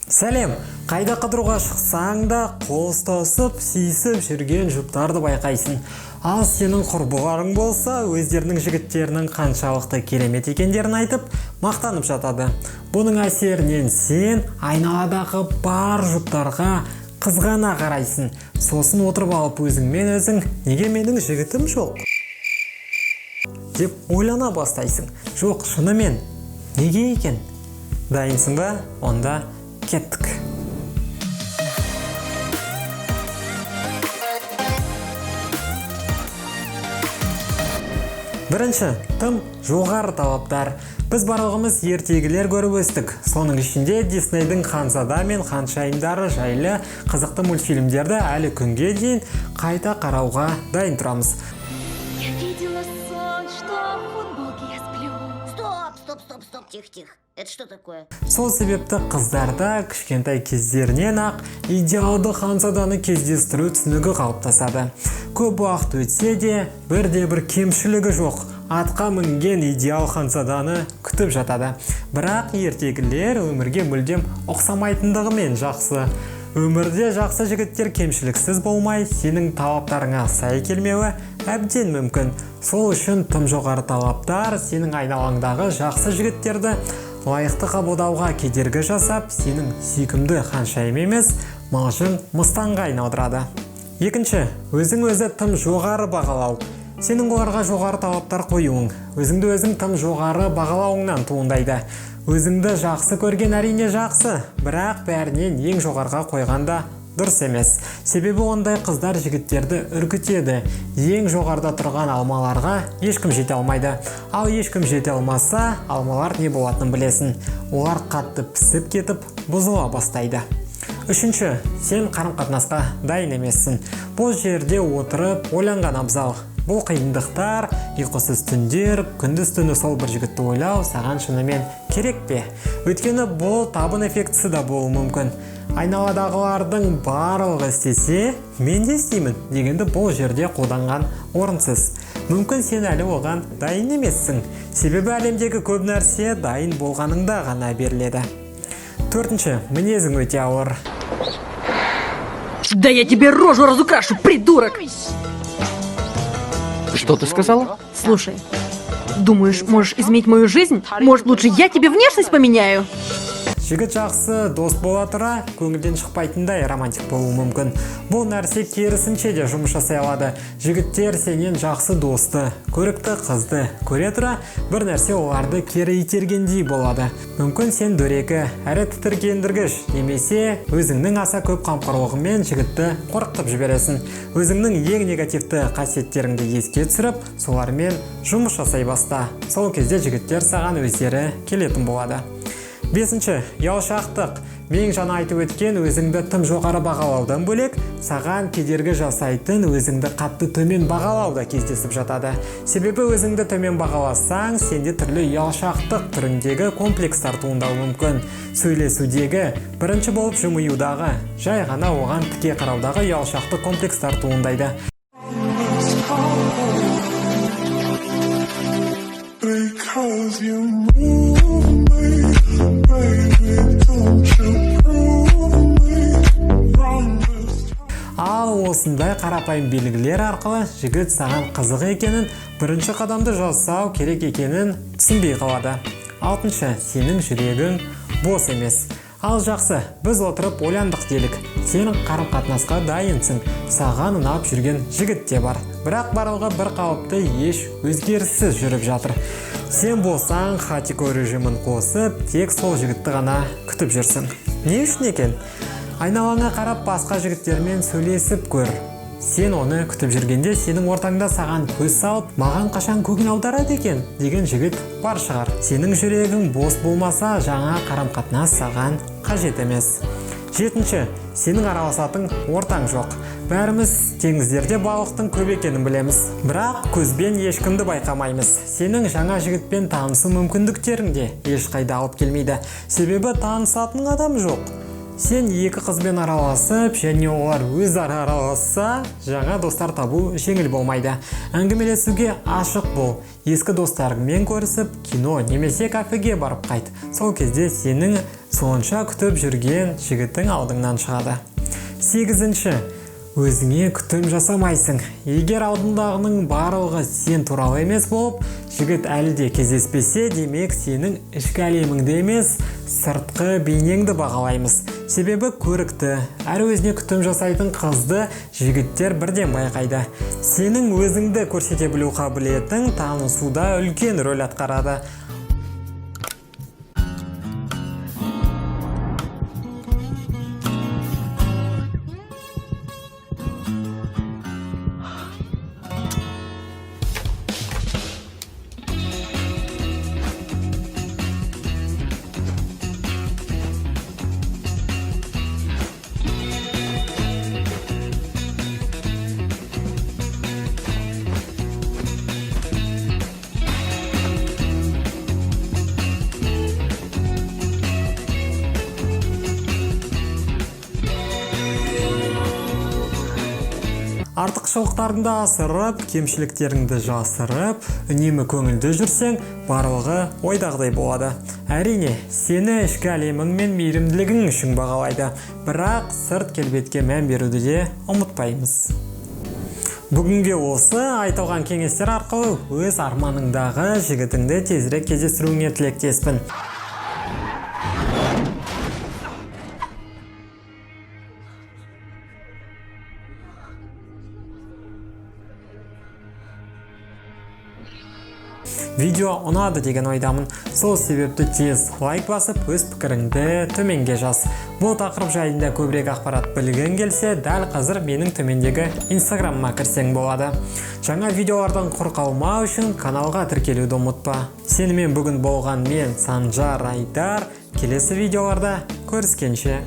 Сәлем! Қайда қыдыруға шықсаң да қол ұстасып, сүйісіп жүрген жұптарды байқайсың. Ал сенің құрбыларың болса, өздерінің жігіттерінің қаншалықты керемет екендерін айтып, мақтанып жатады. Бұның әсерінен сен айналадағы бар жұптарға қызғана қарайсың. Сосын отырып алып өзіңмен өзің, неге менің жігітім жоқ деп ойлана бастайсың. Жоқ, шынымен, неге екен? Дайынсың ба? Онда кеттік. Бірінші, тым жоғары талаптар. Біз барлығымыз ертегілер көріп өстік. Соның ішінде Диснейдің Ханзада мен ханшайымдары жайлы қызықты мультфильмдерді әлі күнге дейін қайта қарауға дайын тұрамыз. Я видела сон, что в футболке я сплю. Стоп, стоп, стоп, стоп, тихо, тихо. Это что такое? Сол себепті қыздарда кішкентай кездерінен ақ идеалды ханзаданы кездестіру түсінігі қалыптасады. Көп уақыт өтсе де, бірде бір кемшілігі жоқ, атқа мінген идеал ханзаданы күтіп жатады. Бірақ ертегілер өмірге мүлдем ұқсамайтындығымен жақсы. Өмірде жақсы жігіттер кемшіліксіз болмай, сенің талаптарыңа сай келмеуі әбден мүмкін. Сол үшін тым жоғары талаптар сенің айналаңдағы жақсы жігіттерді лайықты қабылдауға кедергі жасап, сенің сүйкімді ханшайым емес, мылжың мыстанға айналдырады. Екінші, өзің өзі тым жоғары бағалау. Сенің оларға жоғары талаптар қоюың, өзіңді өзің тым жоғары бағалауыңнан туындайды. Өзіңді жақсы көрген әрине жақсы, бірақ бәрінен ең жоғарыға қойған да дұрыс емес. Себебі ондай қыздар жігіттерді үркітеді. Ең жоғарыда тұрған алмаларға ешкім жете алмайды. Ал ешкім жете алмаса, алмалар не болатынын білесің. Олар қатты пісіп кетіп, бұзыла бастайды. Үшінші, сен қарым-қатынасқа дайын емессің. Бұл жерде отырып ойланған абзал. Бұл қиындықтар, ұйқысыз түндер, күндіз түні сол бір жігітті ойлау саған шынымен керек пе? Өйткені бұл табын эффектісі де болуы мүмкін. Айналадағылардың барлығы істесе, мен де істеймін дегенді бұл жерде қолданған орынсыз. Мүмкін сен әлі оған дайын емессің. Себебі әлемдегі көп нәрсе дайын болғаныңда ғана беріледі. Төртінші, мінезің өте ауыр. Да я тебе рожу разукрашу, придурок! Что ты сказала? Слушай, думаешь, можешь изменить мою жизнь? Может, лучше я тебе внешность поменяю? Жігіт жақсы дос бола тұра, көңілден шықпайтындай романтик болуы мүмкін. Бұл нәрсе керісінше де жұмыс жасай алады. Жігіттер сенен жақсы досты, көрікті қызды көре тұра, бір нәрсе оларды кері итергендей болады. Мүмкін сен дөрекі, әрі тітіркендіргіш, немесе өзіңнің аса көп қамқорлығымен жігітті қорқытып жібересің. Өзіңнің ең негативті қасиеттеріңді еске түсіріп, солармен жұмыс жасай баста. Сол кезде жігіттер саған өздері келетін болады. Бесінші, ұялшақтық. Мен жаңа айтып өткен өзіңді тым жоғары бағалаудан бөлек, саған кедергі жасайтын өзіңді қатты төмен бағалау да кездесіп жатады. Себебі өзіңді төмен бағаласаң, сенде түрлі ұялшақтық түріндегі комплекстар туындауы мүмкін. Сөйлесудегі, бірінші болып жымиюдағы, жай ғана оған тіке қараудағы ұялшақтық комплекстар туындайды. Because you move me, baby, don't you prove me wrong this time. Ал осындай қарапайым белгілер арқылы жігіт саған қызық екенін, бірінші қадамды жасау керек екенін түсінбей қалады. Алтыншы, сенің жүрегің бос емес. Ал жақсы, біз отырып ойландық делік. Сен қарым-қатынасқа дайынсың, саған ұнап жүрген жігіт те бар. Бірақ барлығы бір қалыпты, еш өзгеріссіз жүріп жатыр. Сен болсаң, хатико режимін қосып, тек сол жігітті ғана күтіп жүрсің. Не үшін екен? Айналаңа қарап басқа жігіттермен сөйлесіп көр. Сен оны күтіп жүргенде сенің ортаңда саған көз салып, маған қашан көңіл аударады екен деген жігіт бар шығар. Сенің жүрегің бос болмаса, жаңа қарым-қатынас саған қажет емес. Жетінші, сенің араласатын ортаң жоқ. Бәріміз теңіздерде балықтың көп екенін білеміз. Бірақ көзбен ешкімді байқамаймыз. Сенің жаңа жігітпен танысу мүмкіндіктерің де ешқайда алып келмейді. Себебі танысатын адам жоқ. Сен екі қызбен араласып, және олар өзара араласса, жаңа достар табу жеңіл болмайды. Әңгімелесуге ашық бол. Ескі достарыңмен көрісіп, кино немесе кафеге барып қайт. Сол кезде сенің Сонша күтіп жүрген жігітің алдыңнан шығады. Сегізінші, өзіңе күтім жасамайсың. Егер алдындағының барлығы сен туралы емес болып, жігіт әлі де кездеспесе, демек, сенің ішкі әлеміңді емес, сыртқы бейнеңді бағалаймыз. Себебі көрікті әрі өзіне күтім жасайтын қызды жігіттер бірден байқайды. Сенің өзіңді көрсете білу қабілетің танысуда үлкен рөл атқарады. Артықшылықтарыңды асырып, кемшіліктеріңді жасырып, үнемі көңілді жүрсең, барлығы ойдағыдай болады. Әрине, сені ішкі әлемің мен мейірімділігің үшін бағалайды, бірақ сырт келбетке мән беруді де ұмытпаймыз. Бүгінге осы айтылған кеңестер арқылы өз арманыңдағы жігітіңді тезірек кездестіруіңе тілектеспін. Видео ұнады деген ойдамын. Сол себепті тез лайк басып, өз пікіріңді төменге жаз. Бұл тақырып жайында көбірек ақпарат білгің келсе, дәл қазір менің төмендегі инстаграмыма кірсең болады. Жаңа видеолардан құр қалмау үшін каналға тіркелуді ұмытпа. Сенімен бүгін болған мен, Санжар Айдар. Келесі видеоларда көріскенше.